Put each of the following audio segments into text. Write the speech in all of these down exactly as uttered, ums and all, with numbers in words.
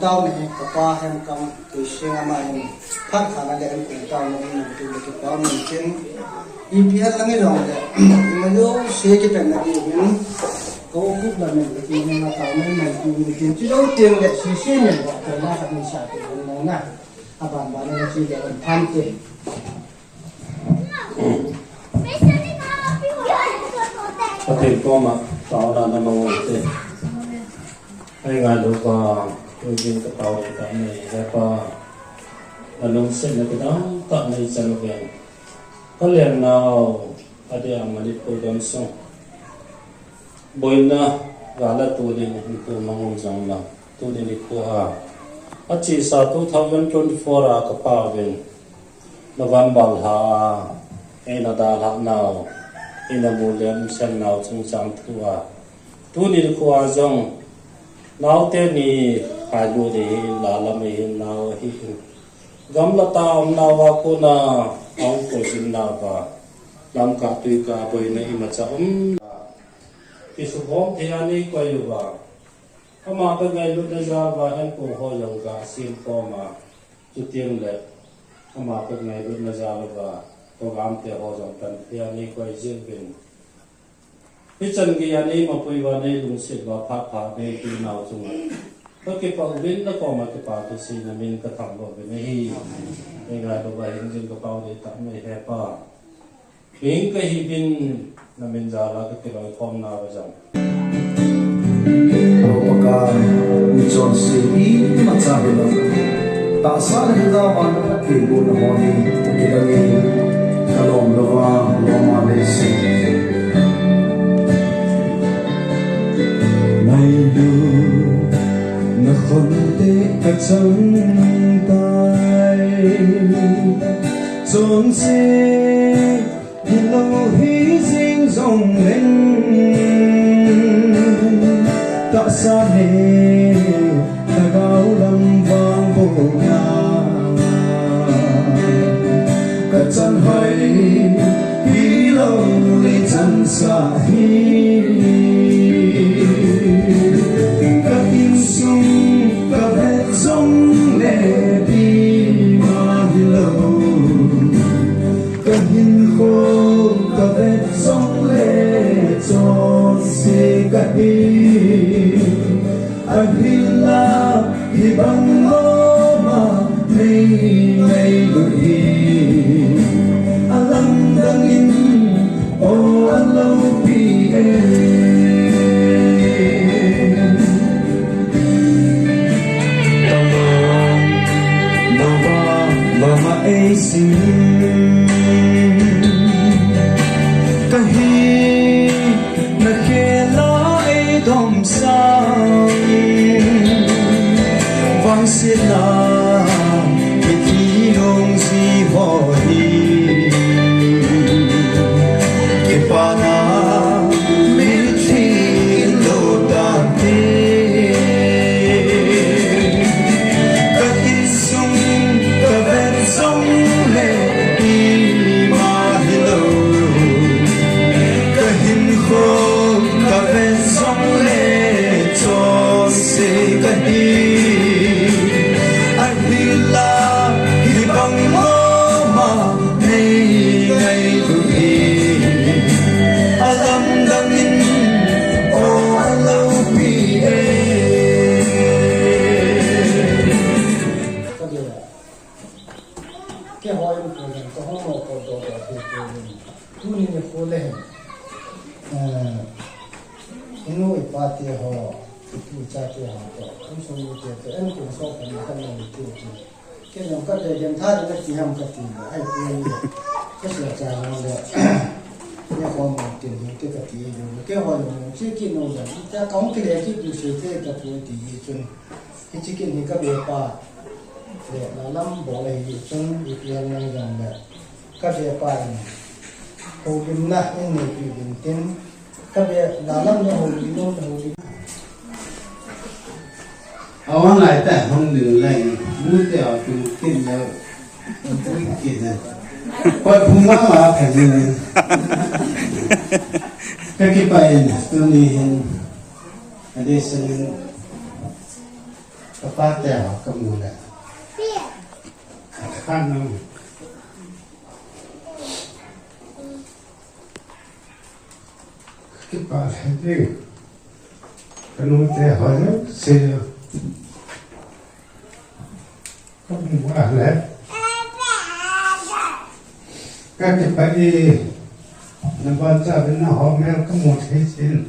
Taona hi kapa Hemkam Tuising ama hin phat khat na le enkol taona um nante le kipah um in tin, ipi hijongle, ima jouse kipen na diuvin, ka u Khup Lam in ipi hijongle taona um nante le tin, chujou teng le sese min va kona khat in sa te hon na, aban ban na chi le hon phante. Pathen koma taona na mang u hite. Eingailu uva, tujing ka tao ding tah nei, He Pa, na lungsetna kidang tah nei chan uvin. Ka leng nau, adia Manipur gamsung boina gal a tu ding hinkho mang u jong lang, tu ding hinkho a, achesa two thousand twenty-four a ka pa uvin November lha a eina dalhah nau, eina mu le um sen nau chungchang thu a, tuni nikho a jong naote ni khailut ahi, la lam ahi, nao ahi, gamla tah a um nau a kona ahung koi jin nau va, lamkah tuikah boina imacha um kisukhom thei a nei koi uva, ama ka ngailutna jal uva hinkho ho jong ka sem khom a, chuteng le ama ka ngailutna jal uva program te ho jong tan thei a nei koi jing uvin. Hichan gei a nei mapui uva, nei lungset uva phat pha nei pi nau chunga ka kipah uvin, na koma kipa thuseina min ka thangvah uvin ahi. Eingailu uva hingjing ka pao ding tah nei, He Pa. Hing ka hi uvin, na min jal a ka kiloikhom nau va jong. Pakai, mi chonse imacha hilou, tahsa le hida vana ka thilbohna ho hi kidang in, ka lom louva lom a nei se. Ngailut na khonte ka chang tai, chonse hilou hi jing jongleng, tahsa le lhagao lam vangbohna ka chan hoi hilou le chansah hi. Ka insung ka vet jongle pi ma hilou, ka hinkho ka vet jongle chonse ka hi. Ahinla hibang lom a nei ngailut hi, alamdang in o aloupi e. Ka lom louva lom a ei sim, ka hina khel a ei domsang, vangsetna mitlhi lungji ho hi, kipana mitlhi lou tante. Ka insung ka vet jongle ima hilou, ka hinkho ka vet jongle chonse ka hi. Ahinla hibang lom a nei ngailut hi, alamdang in o aloupi e. Keiho in ko jong ka hung mo ko do do thei thei in. Tuni nikho le hin, eh, inu ipa te ho, ipu icha te ho toh, insung mite toh, enkol soh khat na khat na ni te te. Kei jong ka ve gentha ding na ti ham ka ti le, ahi pu le, ka sia cha jong le, keiho mo tin hi te ka ti jong le, keiho jong le, chi kit nom le, icha ka hung kile kit tu se te ka pu ti hi chun. Hiche kin hi ka bepa le, la lam bol ahi chun, ipi ham nang jong le, ka bepa in houlimna in neipi uvin tin, ka be, la lam le houlim, houlim. Awan lai ta houlim lai, mu te a tu kin le, tu kin le. Koi phung ma ma ka ni. Ka kipah in, tuni hin, adei sangin. Kapa te ho kamu le. Khat nang. Kipa le ding. Kanu te ho le se. Kamu a le. Kakipah e, naban cha bin na ho mel kamu thei sin.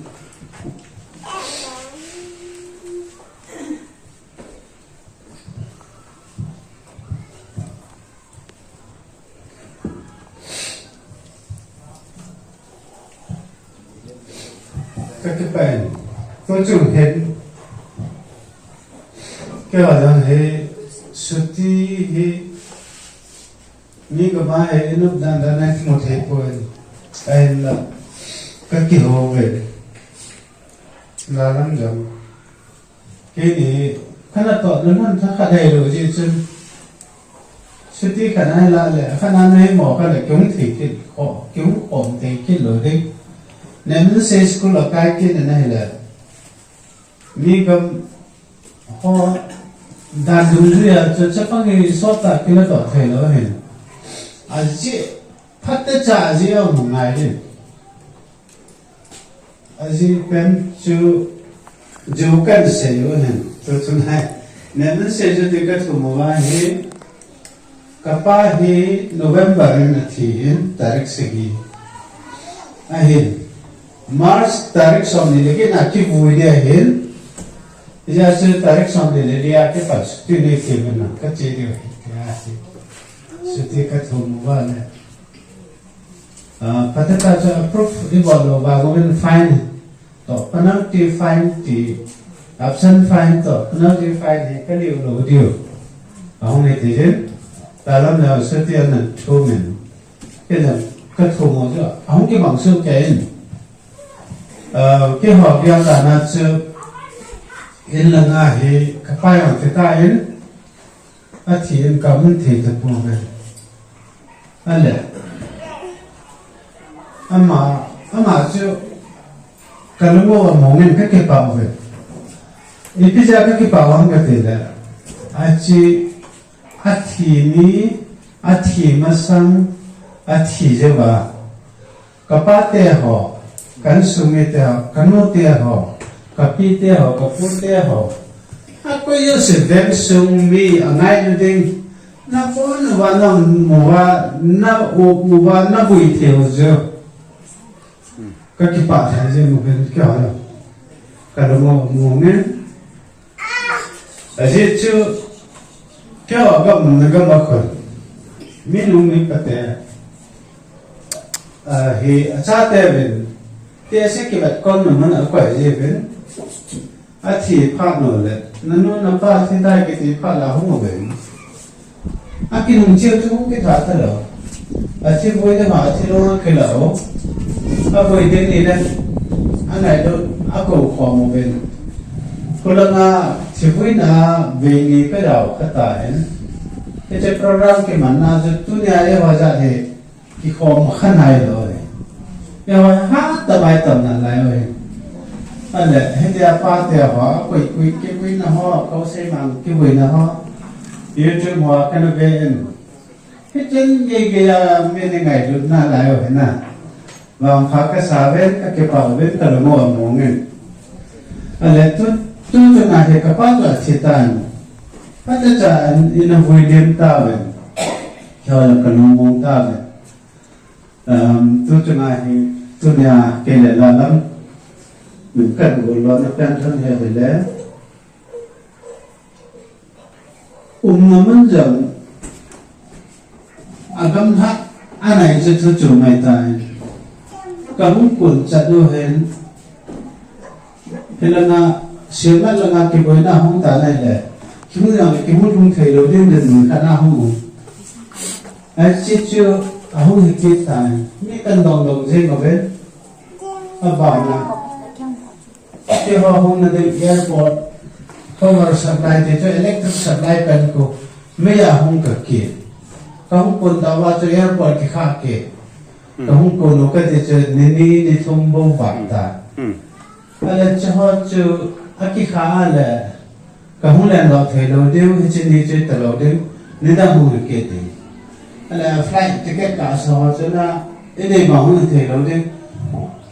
Kakipah e, tu chung hin. Kei a jong hi, suti hi, Mi kama e, inop dan dan a kimu thei poi. Ahinla, kakihou ve. Lalam jong. Keini, kana toh na nan tha khat hei lou ji chun. Suti kana la le, kana nei mo ka le, kiung thei kit, ko, kiung kom thei kit lou ding. Nemin se school a kai kit na hi le. Mi kam Ho, dan dungjuia chu chapang hi sot tah kila toh thei lou ahin. Ajeh, phatecha ajeh a um ngai din. Ajeh pen chu, chu kan sei u ahin. Tu chun hai. Nemin sei chu ti kathum uva hi. Kapa hi November in athi in, tarik sagi. Ahin, March tarik somni le get a kivui ding ahin, hijeh chun tarik somni le li a kipat suti nei thei uvin lang kache diu ahi, tia ahi. Suti kathum uva le. Ah, phatecha chu approve ibol lou vang uvin fine. Toh, penalty fine ti, absent fine toh, penalty fine hi kaliu lou diu. Ahung hi ti hin, talam le suti anan thum in. Kei jong kathum u chu, ahung kibang soh kei in. Ah, keiho bial dan a chu, in langa hi, kapa jong thi tan, Athi in kamu thei tapouve. Ale. Ama, ama chu kalung u among in kakipah uve. Ipi jeh a kakipah u ham kati le. Achi, athi ni, athi masang, athi jeh uva. Kapa te ho, kansung mite ho, kanu te ho, kapi te ho, kapu te ho. Akoi jouse veng sung mi angailu ding. Nabon uva, namu uva, na-up uva, navui thei u chu. Kakipah thei jeng uvin keiho. Kalung u among in. Ajeh chu, keiho gam na gam a khun. Mi nung mi pate. Ah, hi, achate uvin. Tehse kivet kon na mun a koi ji uvin. Athi phat nu le. Nanu napa thi tai kiti phat la hung uvin. Akinung cheh u chu hung kitha talou. Athi vui le ma athi lou akilou. Avui ding ni le. Angailut akou khom uvin. Khulanga thi vuina vei ni pe dau khat ahin. Hiche program kimanna chu tunia eiho jat hi kikhom kha nailou le. Eiho hatah a itam nalai u ahi. Ale, hitia pate ho, akoi koi kivuina ho, koi seimang kivuina ho. YouTube ho kana ve in. Hichun gei gei a mi ni ngailutna lai u ahi na. Vangpha kasa uvin, kakipah uvin, kalung u among in. Ale tu, tu chunga hi kapa chu athi tan. Phatecha in avui lim tauvin. Keiho jong kalung mong tauvin. Um, tu chunga hi, tunia kei le Lalam. Min kagol lona pen thon hi ahile. Umna mun jong, agamlhat anai chu thu chu mai tai. Kahung kun chat u hin, hilanga, Sielmat langa kiboina hung tan ahile, kihung jong le kihung lhung thei lou ding din mun khat a hung um. Achi chu, ahung hi kit tai. Mi kan dong dong jeng uve. Abana. Keiho hung na ding airport, power supply te chu electric supply pen khu, mei a hung kakit. Kahung kun tauva chu airport kikhah kit. Hmm. Kahung kun u kati chu ni ni ni thum bou vat ta. Hmm. Ale chuho chu akikha ale, Kahung len lou thei lou diu, hiche ni chu talou diu, nidang hung hi kit ding. Ahile flight ticket kasa ho chu na, inei ma hung thei lou diu.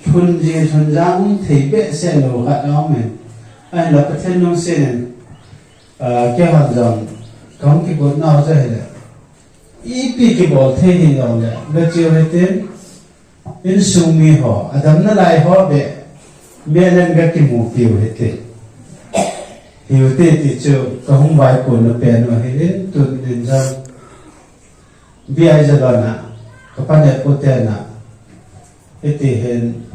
Lhun ji, lhun ja hung thei behseh lou khat aum in. Ahile Pathen lungset in, ah, keihon jong, kahung kigot nau chu ahile. Ipi kibol thei hijongle, gache u hitin, insung mi ho, adamna lai ho beh, melen ga kimupi u hite. Hiu te ti chu kahung vaipo na pen u ahin, tun in jong, B I Jalon a, kapa le pu te na, hiti hin,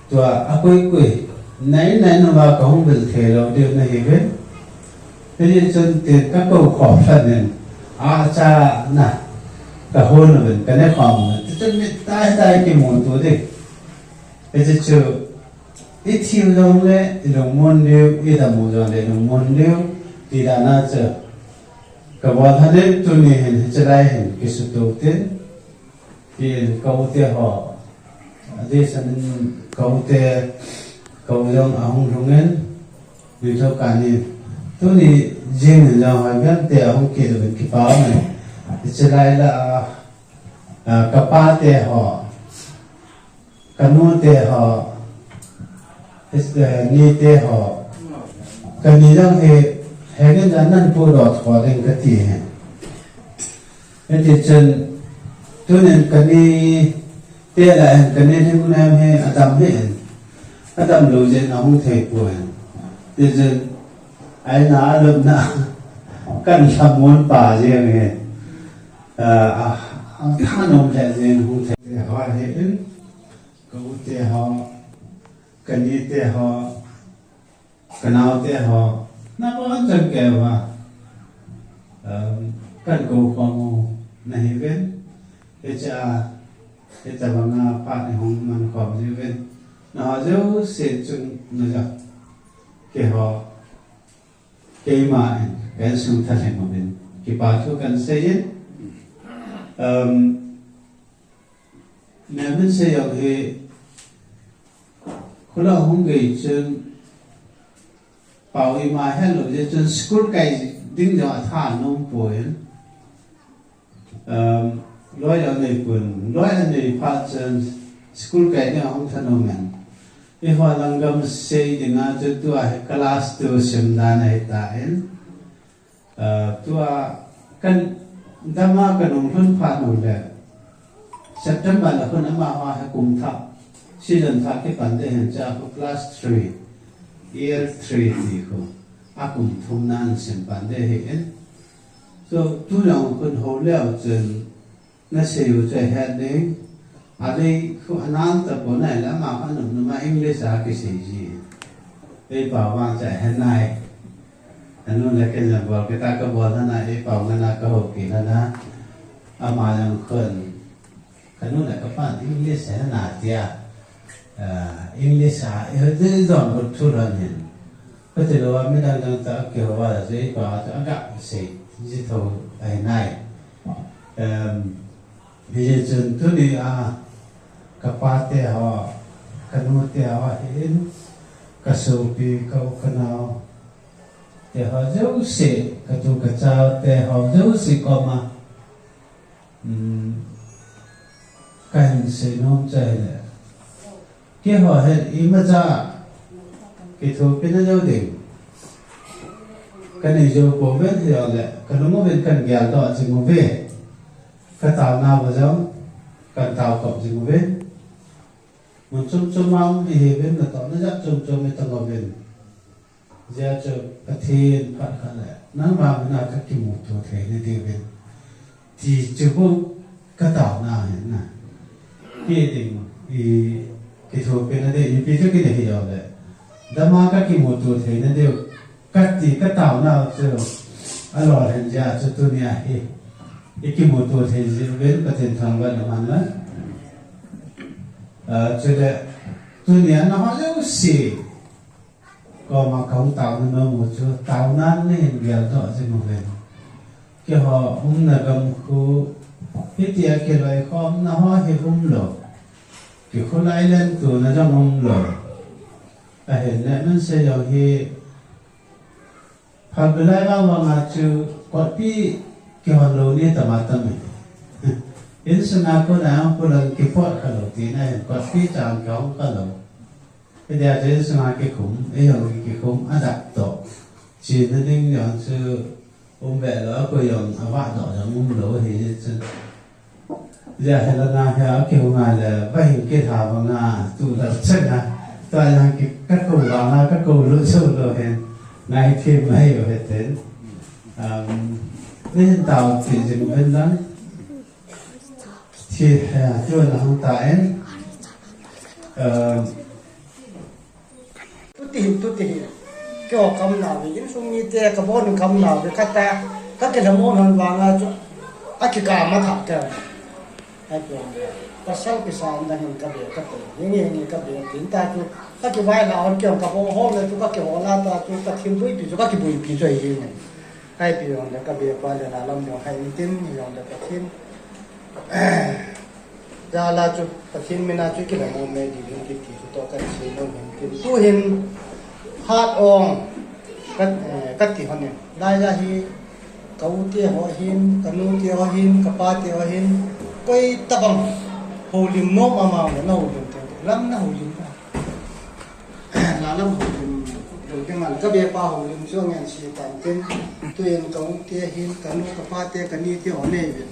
tua akoi koi, nai nai na va kahung vil thei lou diu na hiuve. Hiti chun tin kakou khom lhon in, acha na, kahon uvin, kane khom uvin. Tichun mi tai tai kimuto ding. Hiti chu, ithiu jongle, ilungmon diu, idam u jongle, ilungmon diu, ti dan a chu. Kabol lhon in tuni hin, hiche lai hin, kisuto tin. Tin, ka u te ho, adeh sanin ka u te, ka u jong ahung lhung in, nitho kanin. Tuni jing in jong hoi bem te ahung kit uvin kipa umin. Hiche lai la a, a, kapa te ho, kanu te ho, His, eh, ni te ho. Kani jong hi, hengin jan nan pu dot kho ding kati hi. Hiti chun, tunin kani te la hin, kani thing nem hi, adam hi in. Adam lou jeh in ahung thei poi. Ti chun, aina alupna, kan lhamon pa jeng hi. Ah, ah, ah, thanom le jeng hung thei. Te ho hi in, ka u te ho, kani te ho, Ka nao te ho, na ko an chan ke va. Um, kan ko khom u na hi ven. Hiche a, hiche banga phat ni hung man khom ji ven. Na ho jouse chung na ja. Keiho, keima in, kan sung tha lheng uvin. Kipa thu kan sei in. Um, Nehmiah Seiwong hi, khula hung gei chun, pao ima helou jeh chun, school kai ding jong atha nom poi. Um, loi anei pon, loi anei phat chun, school kai ding ahung thanom in. Eiho lang gam sei dinga chu tua hi class two sim dan ahi tan. Ah, tua kan dama kan hung lhun phat u le, September la khun amaho hi kum thah, season thah kipan ding ahin, chua khu class three, year three ti khu, a kum thumna ahin sim pan ding ahin. So, tu jong khun hou leu chun, Na sei u chu ahet ding. Alei khu anan tapon ahile ama khu anop nop a English a kisei ji. Ei pao vang chu ahe nai. Anu le ken jong bol kit a kabol lhon a, ei pao ngen a kahou kit lhon a. Ama jong khun. Kanu le kapan English ahe nai tia. Ah, English a, i ho dei jong khu thu lhon hin. Kati lou a midang dang toh kihou a, chu ei pao chu aga sei ji tho ahi nai. Em, Hijeh chun tuni a, ka pa te ho, ka nu te ho ahin, ka sopi, ka u ka nao te ho jouse, ka tu ka cha te ho jouse koma, um, kahin seinom chu ahile. Keiho hin imacha kithopina jou ding kanei jou pouve, hijongle kalung uvin kan geldoh jing uve. Ka taonau jong kan tao kop jing uve. Mun chom chom a um ihiuvin, natohna jat chom chom itong uvin. Hijeh chun Pathen phat khat le nangma mina kakimuto thei nadiuvin. Ti chu bou ka taona ahi na. Kei ding, i, kithopina ding, ipi chu kidei hijongle. Dama kakimuto thei nadiu, kati ka taona chu, alolhin jeh a chu tunia hi. I kimuto thei jiuvin Pathen thangvah in umhen lang. Ah, chule, tunia nangho jouse. Koma kahung taona nom u chu, taonan nahin geldoh jing uve. Keiho umna gam khu, hitia kiloikhomna ho hi umlou. Kikhulai lentona jong umlou. Ahinla Nehemiah jong hi, Phalbi lai vang vang a chu kotpi kihon lou ni tama tam e. Insung a kona hung pulang kipot kha lou tina hin kotpi chang kihong kha lou. Hitia chu insung a kikhum, eihon kikhum, adak toh. Chena ding jong chu um ve lou, akoi jong avah doh jong um lou ahi chu. Hijeh a hilanga hi akihung a le, vahin kilha vanga, tu lou changa. Tua jong ki, kakou vanga, kakou lou chou lou hin. Ngai thim mai u hitin. Um, nihin tao ti jing uvin lang. Thi, eh, tu na hung ta in. Um, Tuti hin, tuti hin. Keiho kam nauve, insung mite kabon kam nauve, kata, kakilhamon hon vanga chu, akikam athah te. Ai pon. Pasal kisan dang hin kabe, kate. Hinge, hinge kabe, tin ta chu, kakivai la hon keiho kabon hon le chu, kakihol a ta chu, Pathen buipi chu, kakibuipi chu ahi ne. Ai pi jong le kabe pa le la lam jong hai tin, jong le Pathen. Jal a chu, Pathen mina chu kilhamon me ding hin kiti chu toh kasei nom hin tin. Tu hin, phat ong, ka, eh, kati hon in. Lai a hi, ka u te ho hin, ka nu te ho hin, ka pa te ho hin, koi tabang, houlim nom ama le na houlim te, lam na houlim na. Lalam houlim, houlim an, ka bepa houlim chu ngen si tan tin, tuin ka u te hin, ka nu, ka pa te, ka ni te ho nei vin.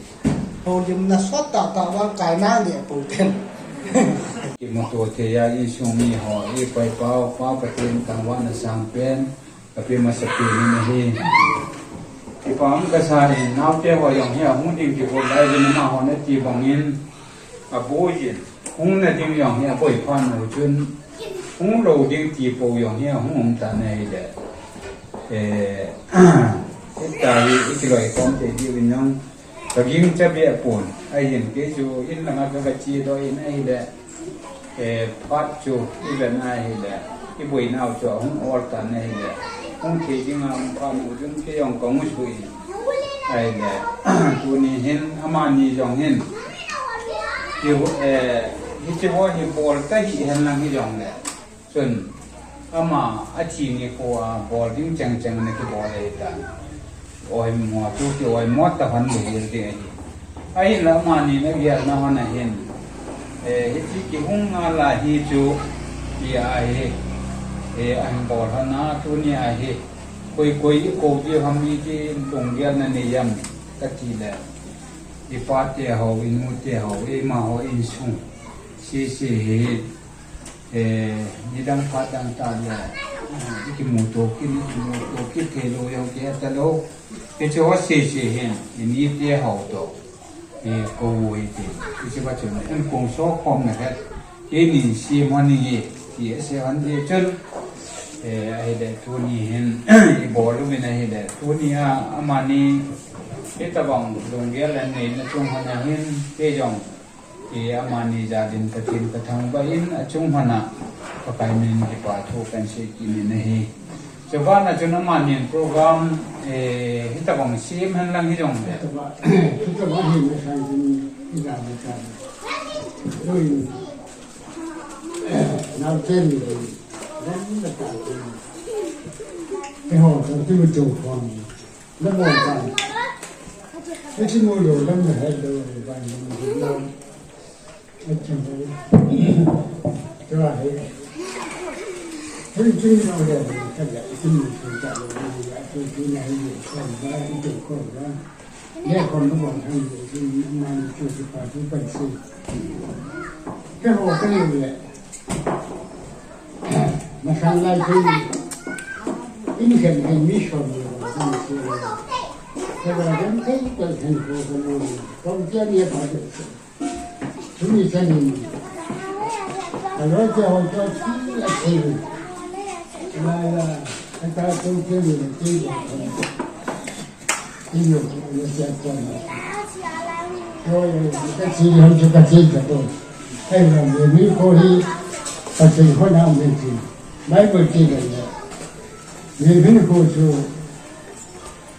Houlim na sot tah tah vang kai na le pou ten. Kimuto thei a insung mi ho, i pai pau, pa Pathen thangvahna sang pen, ka pe masapen in ahi. Kipa um kasa in, naote ho jong hi ahung ding kibol lai vin amaho nati bang in, aboi in, hung na ding jong hi aboi phat u chun, hung lou ding ti pou jong hi ahung um tan ahile. Eh, hita hi, i kiloi khom te diu in jong, Ka ging cha beh pon, ahin kei chu in langa ka, ka che doh in ahile, eh, phat chu i ven ahile, i boinau chu ahung ol tan ahile, hung thei dinga um phat u chun kei jong ka ngu sui ahile, tuni hin amani jong hin, hi, eh, hiche ho hi bol ta hi hen lang hi jong le. Chun, ama athi nikho a bol ding chengcheng ana kibol ahitan. Oimo chu ki oimo ta hon lou ding ahi. Ahinla amani na gel na hon ahin. Eh, hiche kihung ngal a hi chu, hi ahi. Eh, ahin bol hon a tuni ahi. Koi koi i kou diu ham iti lunggel na nei am kati le. I pa te ho, i nu te ho, i ma ho insung. Sese hi. Eh, nidang phat dang tah le, eh, i kimuto kit, i kimuto kit thei lou jong kihe talou. Hiche ho sese hin, i ni te ho toh, eh, kou u hite. Hiche pa chun, en kong so khom na khat, keini sem hon inge, ti asei hon ti chun, eh, ahile tuni hin, i bol uvin ahile, tuni a, amani, hitabang lunggel anei na chung hon ahin, kei jong, Hi amani jal in Pathen ka thangvah in achung hon a Pakai min in kipa thu kan sei kit in ahi. Chubana chun amani in program, eh, hitabang sem hen lang hijong le. Hitabang, hitabang hi masang chun ila le ta. Loi, eh, nau chen ni. Lam le ta. Keiho, kan tu tu khom. Lam mo ta. Hichi mo lo lam mo het lo, ba mo lo. Achi mo. Tua he. Hichi mo lo, ka ya, hichi mo lo, ka lo, ya, tu, tu, na, he, ko, ba, tu, ko, ba. Ye, ko, mo, ko, ha, ye, tu, ma, tu, tu, pa, tu, pa, tu. Keiho, keiho le. Masang lai chu, in khen khen mi som ni, mi som ni. Keiho jong kei koi khen ko ko ni, kong tia ni pa de. Chu ni chen ni. Ka loi che ho cho chi a chi. La la, ka ta kong tia ni chi ba. Iyo, iyo, sia, sia, sia. Iyo, iyo, ka chi, ham chu ka chi ka to. Ai, la, mi, mi ko hi, ka chi ko na mi chi. Bible chi le. Mi, mi ko chu,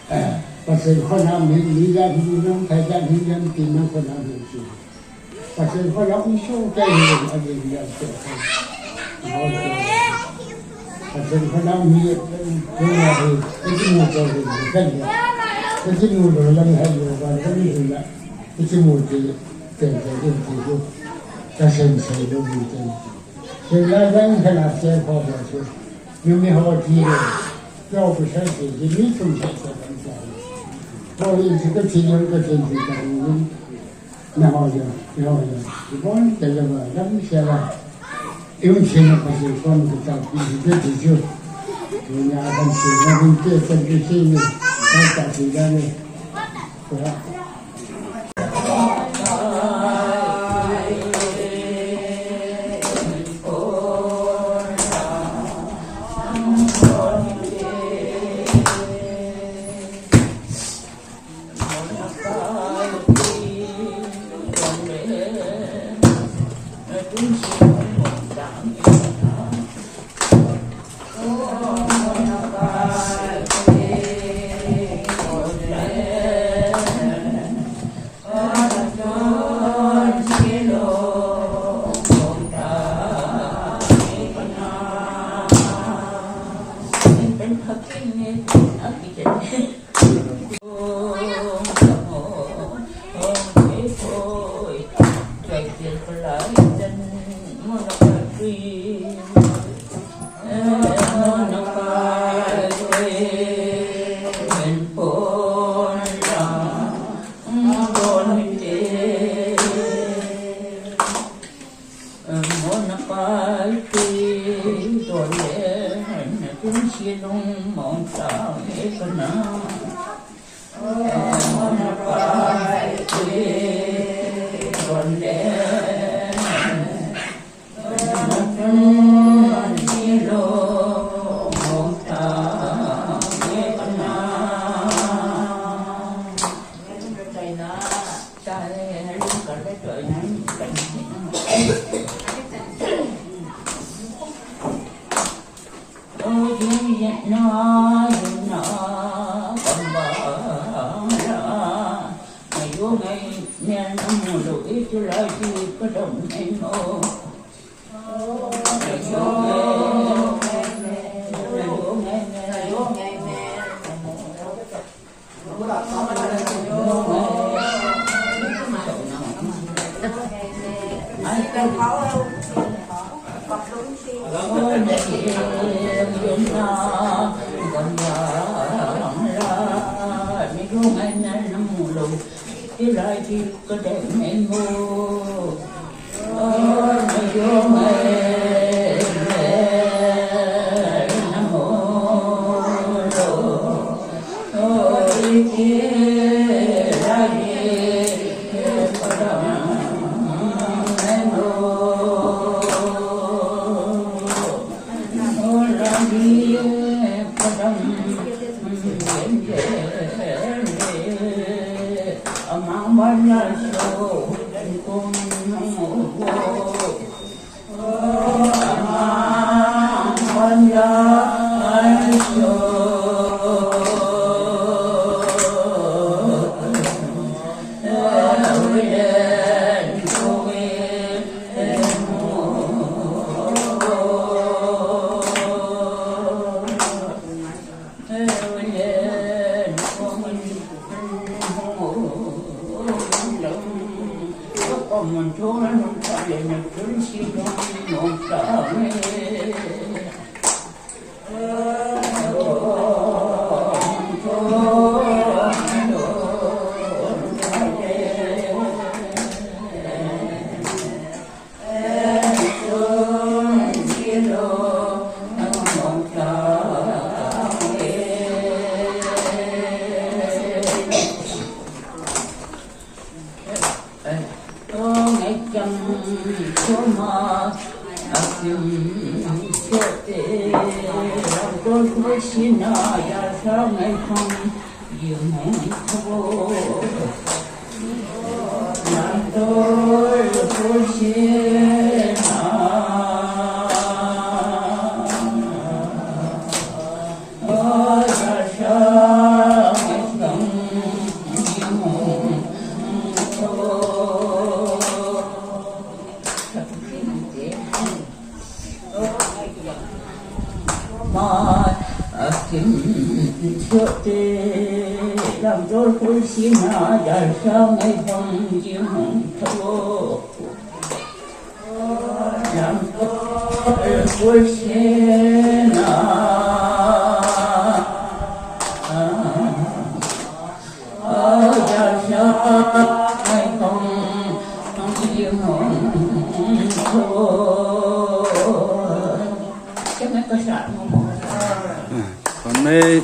eh, ka chi ko na mi, mi ja hi, mi, ka ja hi, mi, ti na ko na mi chi. Pathen khonung sung kei hi a ding ding te. Asen khanam hi, khanam hi, kimu ko hi, kan hi. Kimu lo lang hai lo, kan kan hi la. Kimu ti, kan kan hi ti ko. Kasen sai lo hi kan. Sila jang khanam se ko ba se. Ni mi ho ti lo. Yo ko sai ti, ni tum sai ko kan sai. Ko hi ti ko ti lo ko ti ti kan ni. Nahoya, nahoya. Ibon, kaya ba, lam siya ba. Yung siya na kasi kung kita pinipit siya. Yung akan siya na rin kaya sa gising niya. Kaya sa sila niya. Kaya. Lamtol khul sina, dalsa mai bang jing hung tho. Lamtol khul sina, dalsa mai bang jing hung tho. Amen.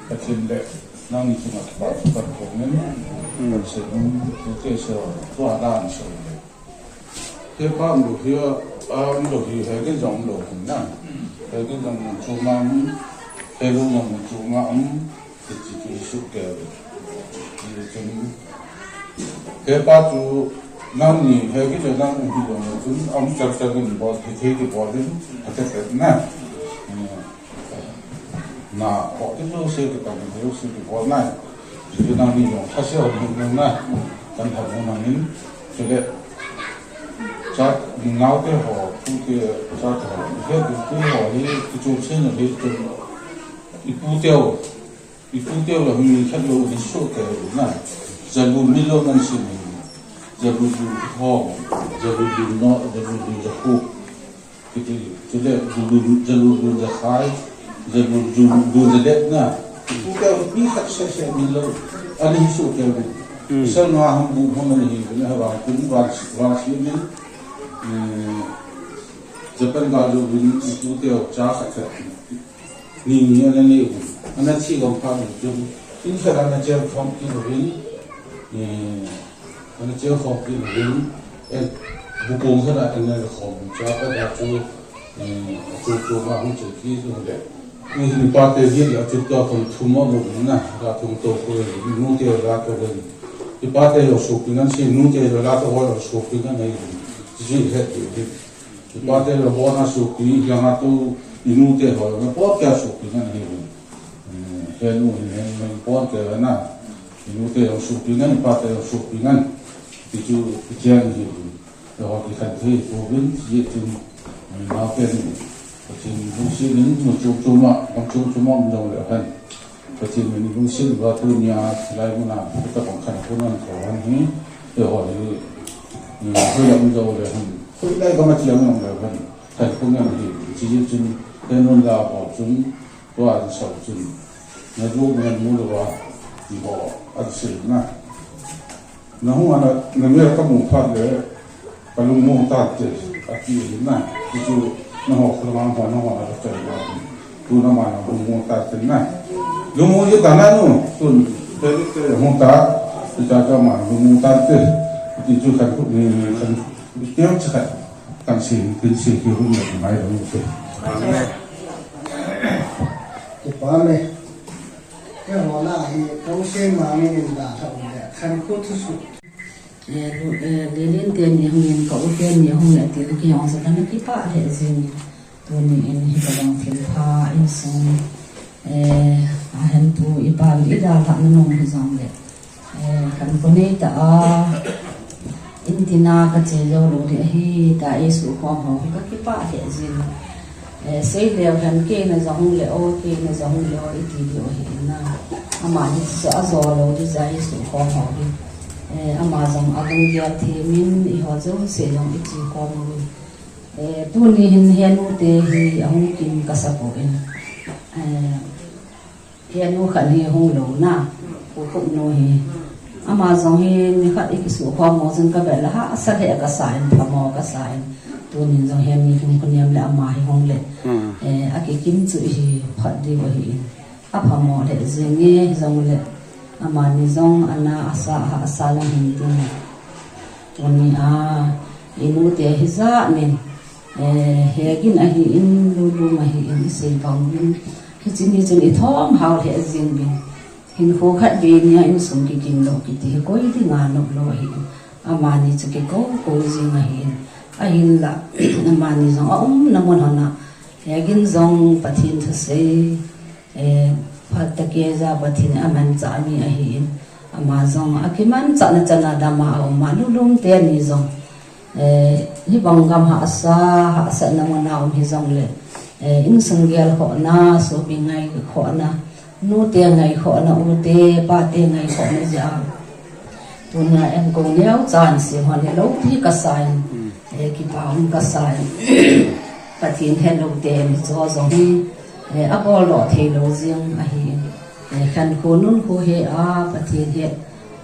Pathen le nangni chunga kipa thu kahin phong in, kahin sei nom, tute sei ho, tua dan sei le. Hepa umlou hi, a umlou hi, hegin jong umlou hi na. Hegin jong mun chunga um, helou jong mun chunga um, ti, ti, ti, su ke. Ti chun, hepa chu nangni, hegin le nang um hi jong chun, a um char char in bol, thei thei in bol in, a te te na. Na, ho ti jouse kipan, jouse kibol nai. Ti nangni jong thase ho nung nung na. Kan thase nangin. Chule, cha, naote ho, tute, chate ho. He, tu, tu ho, hi, kichom se na, hi, tu. Ipute ho. Ipute ho la, hi, khat lo, hi, so, te, na. Jalu milo ngan si ni. Jalu, lu, ho. Jalu, lu, no, jalu, lu, jahu. Kiti, chule, dun, dun, jalu, dun, jakhai, jalu, dun, dun, jadet na. Tuke, mi khat se se min lo. Ani hi su ke bu. Hmm. Sel nga ham bu ham ani hi, na ha vang kun vang, vang si min. Eh, Japan ga jo bin, tute cha khat khat. Ni ni ana nei bu. Ana chi gam pha ni chu. In khat ana chen khom ki bu bin. Eh, Ana che khom kit in, eh, bu kong sana ana le khom cha ka da chu, eh, chu chu ma hung chu ki chu le. Ni ni pa te ji la chu ta khom thum ma bu na, da thum to ko le, nu te la to le. Ni pa te lo su pi ngan si, nu te lo la to ho lo su pi ngan nei. Ji he ti. Ni pa te lo bo na su pi, ya ma tu, ni nu te ho lo, po kya su pi ngan nei. Eh, he nu, he nu, po kya na. Ni nu te lo su pi ngan, ni pa te lo su pi ngan. Ti chu, ti chu ahi. Eiho kikhen thei pouvin, hijeh chun, eh, naote in, Pathen lungset in, mun chom chom a, gam chom chom a um jong leu hen. Pathen in lungset uva tunia, hilai muna, hitabang khankho nahin tho hen hi, eiho hi, eh, hoiya um jong leu hen. Hoilai gam a cheng jong leu hen. Khankho nahin hi, hijeh chun, he nun la bol chun, tua in sau chun. Na lu ngen mu louva, ti ho, a ti sei na. Na hung ana, na mel ka mu phat le, ka lungmong tante, ati ahi na. Ti chu, nangho kholama ho, nangho na ka chai na. Tu na ma na lungmong tante na. Lungmong ji ta na nu, tun, te te hung ta, ti cha cha ma lungmong tante. Ti chu khan khu ni, khan, ti cha khan, kan si, kan si ki hung na mai lo te. Amen. Kipa me. Keiho lah a hi, ka u Sengmang in dalha u le, khankho thusoh. Eh, lu, eh, Lelen teni hung in, ka u teni hung le, ti le kei jong sa kana kipah lheh jing in. Tuni in hitabang thilpha insung, eh, ahin pu ipa le idalhah na nom hijong le. Eh, khankho nei ta a, in tina ka che jou lou ding ahi, tia eisukhom ho hi ka kipah lheh jin. Eh, sei leu hen keima jong le o, keima jong le o, iti diu ahi na. Amani chu ajo lou ding jeh a eisukhom ho hi. Eh, ama jong alunggel them in, eiho jouse jong iche khom uvin. Eh, tuni hin henu te hi ahung kim kasa poi. Eh, Henu khat hi hung lou na, Pu Khupnu hi. Ama jong hi nikhat i kisukhom mo jong ka bel a hahsa lheh kasa in, phamo kasa in. Tunin jong henu hi hung kinem le ama hi hung le. Hmm. Eh, akikim chu hi phat diu ahi in. Aphamo lheh jing e, jong le. Amani jong ana asa, hahsa la hin tin. Tuni a, i nu te hi jat nin. Eh, hegin ahi in, lulum ahi in, isei bang in. Hiche ni chun i thom hao lheh jing uvin. Hinkho khat vei nia insung kikim lou kiti hi koi dinga nop lou ahi. Amani chu kikou kou jing ahi. Ahinla, amani jong aumna mun hon a, eh, gin jong Pathen thusei, eh, phat tah kei ja Pathen amanchah mi ahin, ama jong akimanchahna chan a dam a aum a, Lulum teni jong, eh, hibang gam hahsa, hahsatna mun a um hijongle, eh, insung gelkhohna, sopi ngaikhohna, nute ngaikhohna, ute, pate ngaikhohna jeh a. Tunia enkong neocha in sem hon hilou ti kasa in, eh, kipa um kasa in. Pathen helou te in hiche jong hi, eh, abol doh theilou jeng ahin. Eh, khankho nunkho he a, Pathen he.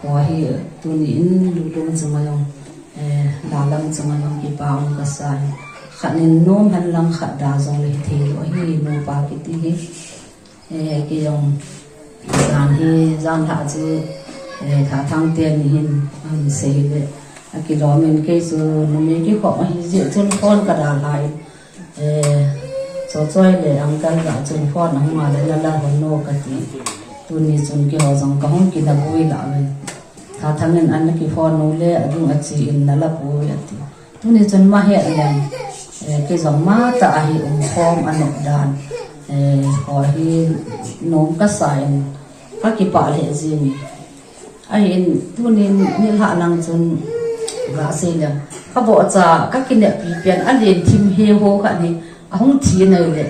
Kho hi tuni in Lulum chunga jong, eh, Lalam chunga jong kipa um kasa in. Khat in nom hen lang khat da jongle hithei lou ahi, nupa kiti hi. Eh, kei jong jan hi, jan lhah chu, eh, Thathang teni hin, ahin sei le. Akilom in kei chu numei kikhop ahi jeh chun phone kadalha in. Eh, Chochoi le uncle ga chun phone ahung a le, nala hon no kati. Tuni chun keiho jong kahung kinabui la ve. Thathang in ana kiphone u le, adung ache in nala pui ati. Tuni chun ama het leng, eh, kei jong ama tah ahi umkhom anop dan, eh, kho hi nom kasa in kakipah lheh jeng e. Ahin tunin nilhah lang chun gasei leng, kabohcha kakineppi pen alen thim he ho khat hi ahung thi nai le,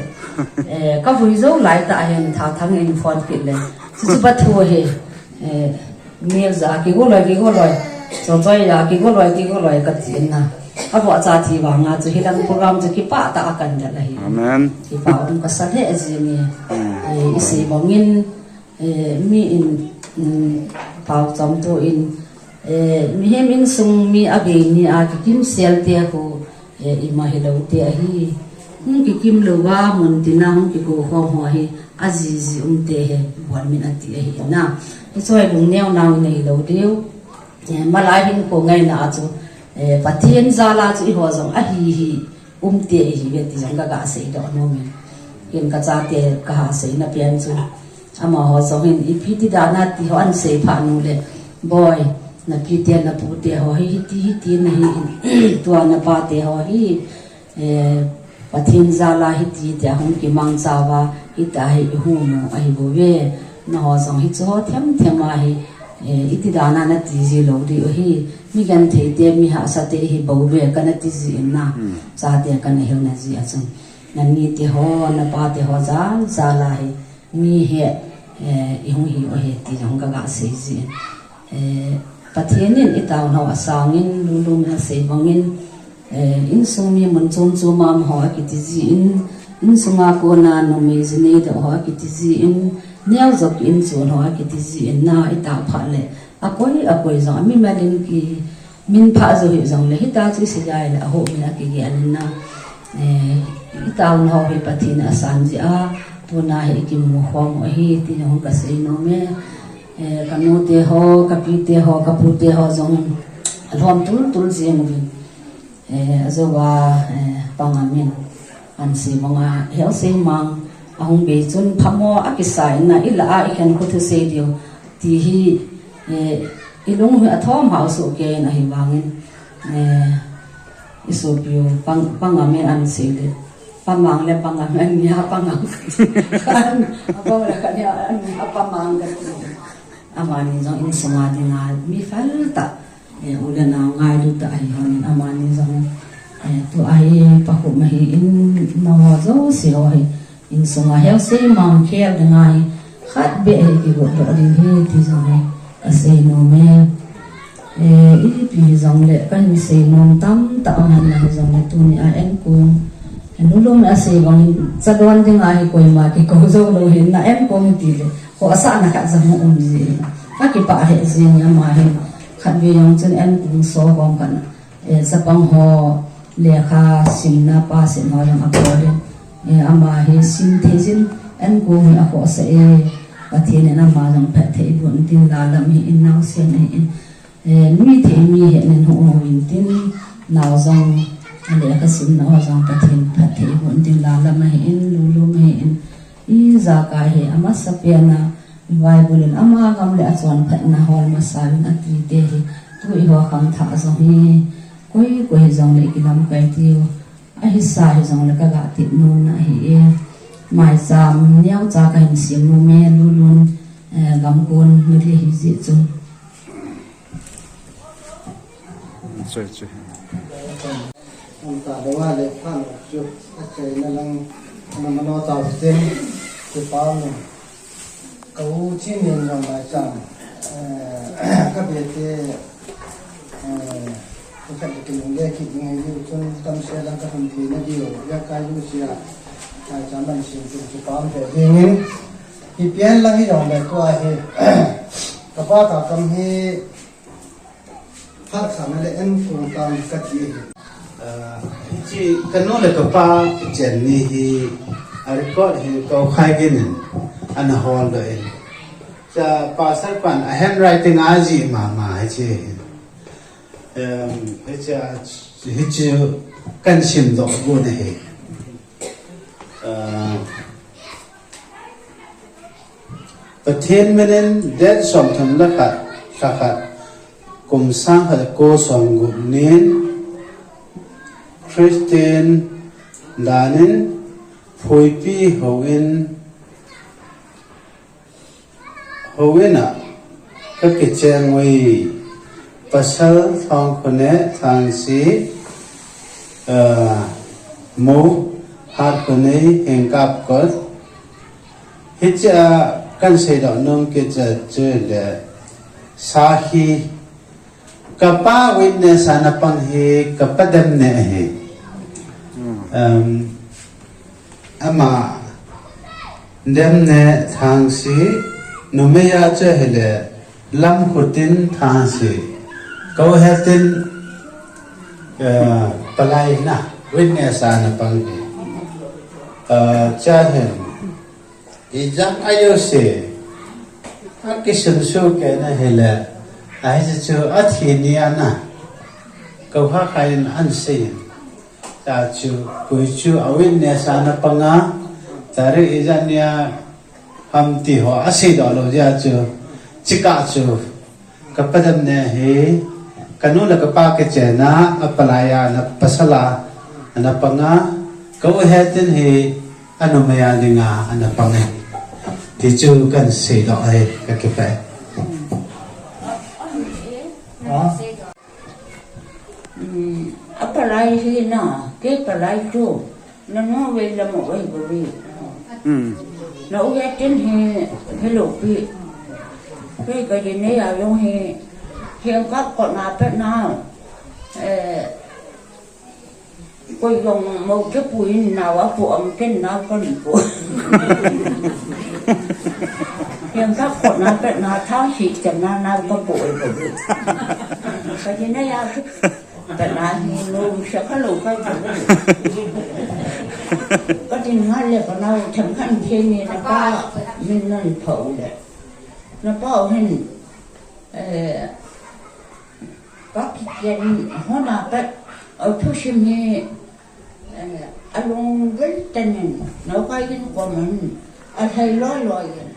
eh, kavui jou laitah hin Thathang in phone kit leng, chuchu ba thu hi, eh, Nel ja, kigo loi, kigo loi. Chochoi ja, kigo loi, kigo loi, kati na. Abohcha thi vanga chu hilang program chu kipah tah a kan del ahi. Amen. Kipa um kasa lheh jeng e. Mm. Eh, isei bangin, eh, mi in, mm, pao chom to in, eh, mihem insung mi abei ni a kikimsel te khu, eh, ima hilou te ahi. Hung kikim louva mun tina hung kigo khom ho hi ajiji um te he, bon min ati ahi na. Hiche hi lungneo nau nei lou diu. Eh, malai hin ko ngaina a chu, eh, Pathen jal a chu eiho jong ahi hi um te ahi ve ti jong kaga seidoh nom e. Ken kachate kaha seina pen chu. Amaho jong hin ipi ti dan a ti ho ahin sei phat nu le, Boi, napi te napu te ho hi hiti hiti nahi in, tua napa te ho hi, eh, Pathen jal a hiti tia hung kimangcha uva, hitia hi ihung u ahi bouve. Nangho jong hiche ho themthem a hi, eh, iti dan a nati ji lou diu ahi. Mi genthei te, mi hahsa te ihi bouve kana ti ji in na. Hmm. Chate kana hilna ji a chun. Nani te ho, napa te ho jal jal a hi. Mi he, eh, ihung hi u ahi ti jong kaga sei ji. Eh, Pathen in itaona ho asang in, Lulum in asei bang in, eh, insung mi mun chom chom a um ho akiti ji in, insunga kona numei ji neidoh ho akiti ji in, neo jong kiinchon ho akiti ji in, na itao phat le, akoi, akoi jong, ami mimal in ki, Min pha jo hih jongle, hitia chu isei lai le, aho min akigel in na. Eh, itaona ho hi Pathen in asan jeh a, tuna hi ikimu khom u ahi, ti jong kasei nom e. Eh, kanu te ho, kapi te ho, kapu te ho jong, alhom tul tul jeng uvin. Eh, ajou a, eh, panga min. Ahin sei banga, Helsei mang, ahung bei chun phamo akisa in na, ilah a ikhen khu thusei diu, ti hi, eh, ilung hi athom hao soh kei in ahivangin, eh, isopiu pang, panga min ahin sei le, pamang le panga min, ania pamang. Apang le kania, ania pamang kati. Amani jong insunga dinga mi fel tah. Eh, u le nao ngailu tah ahi hon in amani jong, eh, tua hi pakhup ahi in nangho jouse ho hi insunga Helsei mang khel dinga hi khat beh hi kigot doh ding ahi ti jong hi kasei nom e. Eh, ipi hijongle kahin sei nom tamtah aman ahi jongle tunia enkong, eh, Lulum in asei bangin chadon dinga hi koima kikou jou lou hin na enkong ti le. Khohsahna khat jong hung um ji. Kakipah lheh jing e ama hin. Khatvei jong chun enkong so khom khat na. Eh, chapang ho lekha simna pa sim ho jong abol in. Eh, ama hi sim thei jin enkong hi akhohsah e. Pathen in ama jong phatthei boh in tin, Lalam hi in naosen ahi in. Eh, mi thei mi hetnin hung um in tin, nao jong, alekha simna ho jong Pathen phatthei boh in tin, Lalam ahi in, Lulum ahi in. Ijakai hi amasapen a, Bible in ama gam le achonphatna hol masa uvin ati te hi, tu eiho khangthah jong hi, Koi, koi hijongle kilamkai tiu. Ahisa hijongle kaga tep nom na ahi e. Maicham neocha kahin sem nom e, Lulun, eh, gamkon nadi hijeh chun. Choi, choi. Anta dawa le phan chu, achaina lang, ana mano tau tin, kipa um. Ka u Chinmin jong maicham, eh, ka bete, eh, ka khat le kinung le kit ding ahi diu chun tamsel a ka hung thei na diu, ya kai lu sia, maicham man sin chun chu pam ve ding in, hi pian lang hijongle tua hi, ka pa ka kam hi, Phat khat na le en kong tam ka ti ahi. Ah, hiche ka nu le ka pa kichen ni hi, a record hi Koukhai Gin in ana hol doh in. Cha Pastor pan a handwriting a jih mama hiche hi. Em, hiche a, hiche kan sim doh gon ahi. Ah, Pathen min in date somthum le khat, lha khat, kum sang khat le ko som gup nin, Christian dan in Phuipi houin, houin a ka kicheng ui. Pasal Thongkhone Thangsi, ah, Mo Hatkhone Hengkap Kot. Hiche a kan seidoh nom kit chu le sakhi, ka pa witness a na pang hi ka pa Demne ahi. Hmm. Um, ama Demne Thangsi, numei a chu hile Lamkhutin Thangsi. Ko hetin, eh, palai na, witness a na pang hi. Eh, cha hin, ijat a jouse, a kisunsu kei na hile, ahi chu athi ni a na, ko ha kha in an sei. Ta chu, koi chu a witness a na pang a, tarik ijat ni a, ham ti ho a seidoh lou jeh a chu, chika chu, ka pa Demne hi, ka nu le ka pa kichen a, a palai a, na pasal a, ana pang a, ka u hetin hi, a numei a dinga, ana pang e. Ti chu kan seidoh ahi, ka kipah e. Ha? Hmm, a palai hi na, kei palai chu, na nu vei lam a vei bou vei. Hmm. Na u hetin hi, hello pi. Kei ka ji nei a jong hi, Hengkap Kot na pet na, eh, koi jong mo ke pu in nao a pu am ken nao kan pu. Hengkap Kot na pet na Thangsi ken na nao ka pu e pu. Ka ji nei a Ka na hi lo sa ka lo ka. Ka tin nga le ka nau them khan khe ni na pa min nan pha u le. Na pa u hin, eh, ka kichen ho na ka, a thusim hi, eh, a long vel ten in, nau ka yin ko man, a thai lo lo yin.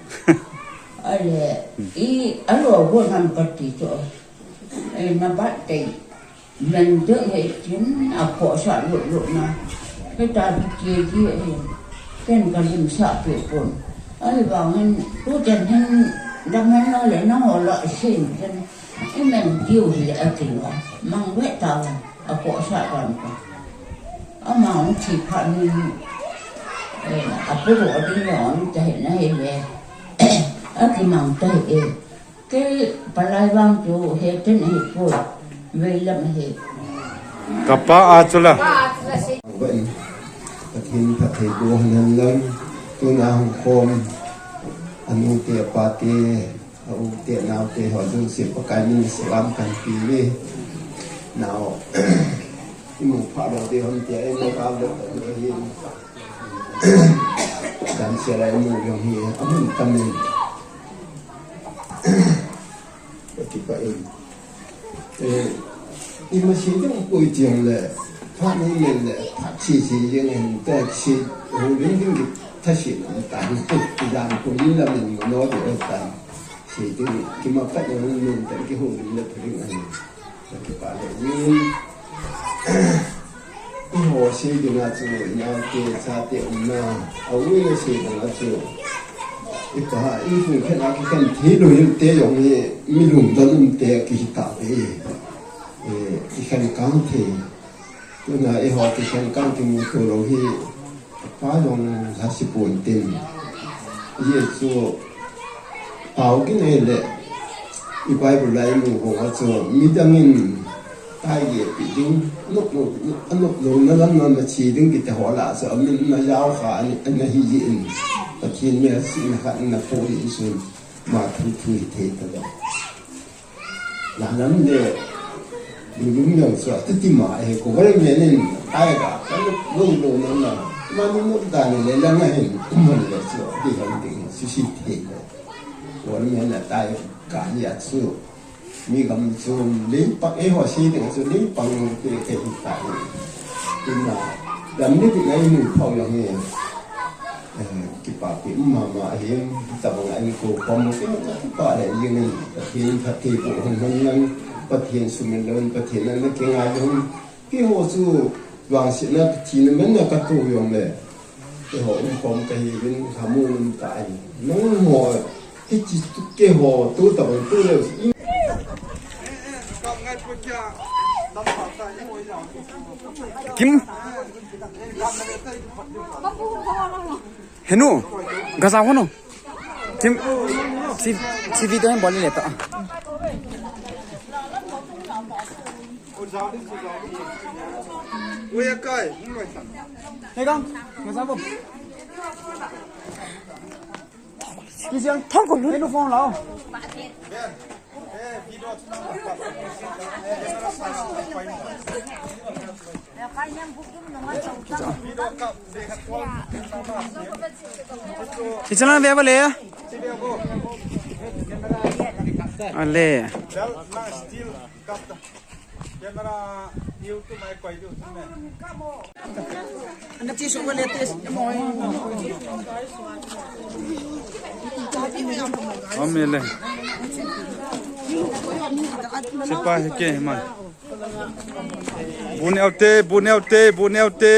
A le, i, a lo go nam ka ti cho. Eh, na bat te. Men deuh hei tin a khohsah lutlut na. Hita hi kei hi ahin. Ken ka limsah peh pon. Ahivangin, tu ten hin dam hen lou le nangho lah a sei in ten. I men diu hi le ati lou. Mang ve tau a khohsah dan ko. Ama hung thi phat in, eh, a pu ro ding lou an ta hi na hi le. A kimang ta hi e. Kei palai vang chu hetin ahipoi, veilam ahi. Ka pa a chu la. Vang, Pathen phattheiboh hen lang, tuna hung khom, anu te, apa te, a u te, nao te, ho jouse Pakai min in salam kan pe uve. Nao, imu phat lou ding ham tia, imu phat lou ding hin. Damsel a imu jong hi, amun tamin. Ka kipah in. Eh, ima sei ding poi ti jong le, phat nei men le, phat sei sei jeng in, ta sei, hung ding ding di, ta sei lam tan, i dan ko yin lam in mo no di o tan. Sei ding, kima phat jong in men tan, ki hung ding le pha ding ahi. Ka kipah le yin. Eiho sei dinga chu, inaote, chate umna, a u in a sei dinga chu, ipa, insung khen a kikhen thei lou hinte jong hi, mi lungdon umte kihi tauve. Eh, kikhen kang thei. Tuna eiho kikhen kang kimuto lou hi, Pa jong lhasi pon tin. Hijeh chun pao kinei le i Bible a imu banga chu midang in tai geh pi ding, anop lou, anop louna lam a nache ding kiti ho lah chu amin najao kha ana, ana hi jeh in. Pathen melsetna khat ana pui in chun ama thu thu hithei talou. Lalam le, lulum jong chu, atuti ma, eh, government in, ai ka, ka lou, lou, lou, na, na, mani mu dan le, lang a hin, um han le chu, di han ding, sisi thei le. Government a tai ka ni a chu, mi gam chu, lei pang, eiho sei ding chu, lei pang te, te hi ta ni. Ina, dam ni bi ngai nu thau jong hi. Eh, kipapi um mama ahin, tabang a inko pom mo, kei na kipa le jingin, Pathen phatthei boh hon hon jong, Pathen sumil lon, Pathen in ana kingai jong, keiho chu vangsetna thina man na kato jong le, keiho um khom kahiuvin, lhamon um tai. Nangho, hiche tu keiho, tu tabang tu le, Kim? Henu, gaza hono. Kim, si, si video hin bol le ta. Hey, gang, gaza bo. Kisiang thong ko lu. Henu phone lao. Kichana ve ba le. Ale. Camera, YouTube mai koi diu. Amele. Sipa he ke man. Buneu te, buneu te, buneu te.